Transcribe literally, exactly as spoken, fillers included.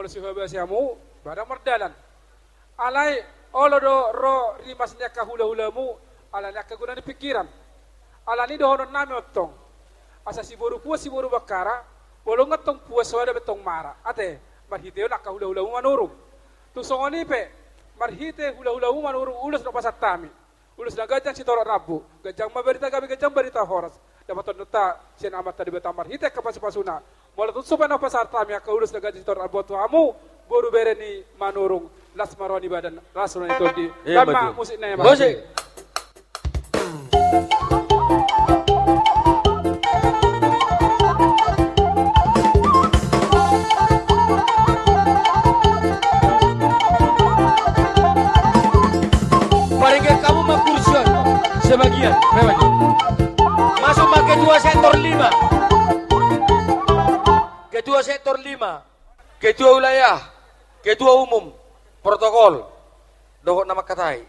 Molo so hualusi hamu, ba ndang mardalan. Alai olo do ro rimas ni angka hulahulamu, ala ni angka guna ni pingkiran. Ala ni dohonon nami antong, asa siboru puas siboru bangkara, molo nga antong puas so ada be antong mara. Ate, marhite on angka hulahulamu Manurung. Tung songon i pe, marhite hulahulamu Manurung ulos na pasahat hami. Ulos na ganjang sitorop rambu, ganjang ma barita gabe, ganjang barita horas. Dapotonta sian Amanta Debata marhite angka pasupasuna. Molo tung so pe na pasahat hami angka ulos na ganjang sitorop rambu tu hamu boru bere ni Manurung, las ma roha ni badan, las roha ni tondi. Ima tutu. Damang musik na ima. Musik. Paringkek hamu ma kursi on sebagian. Masuk ma ketua sektor lima. Ketua sektor lima. Ketua wilayah. Ketua umum. Protokol. Dohot na mangkatai.